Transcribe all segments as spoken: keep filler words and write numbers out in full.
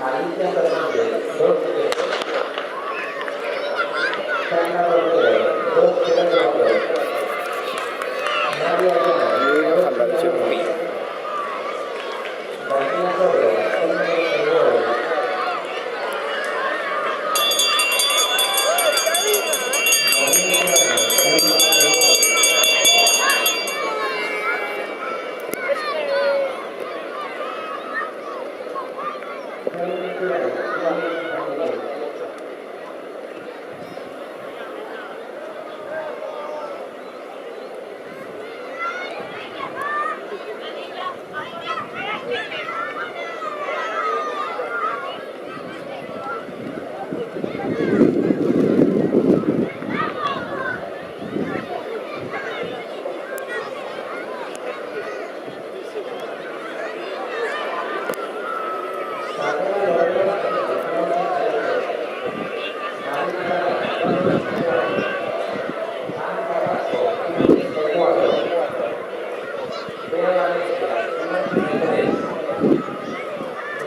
Alicia Fernández, dos tres. Carla Romero, dos cero cuatro. Nadia Llana, dos cero uno. Daniela Soto, uno noventa y nueve. María Serrano, uno noventa y nueve.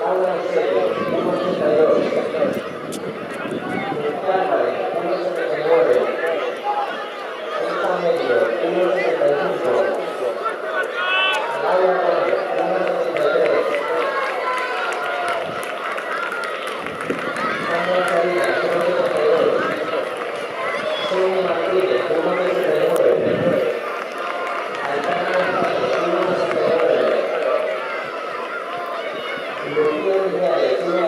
Laura Eusebio, uno ochenta y dos. Lucía Álvarez, uno setenta y nueve. Elsa Medio, uno setenta y cinco. Laura Gómez, uno setenta y tres. Sandra Salinas, uno setenta y dos. Sonia Martínez, uno setenta y nueve. Aitana González, uno setenta y nueve. Lucía Viñales, uno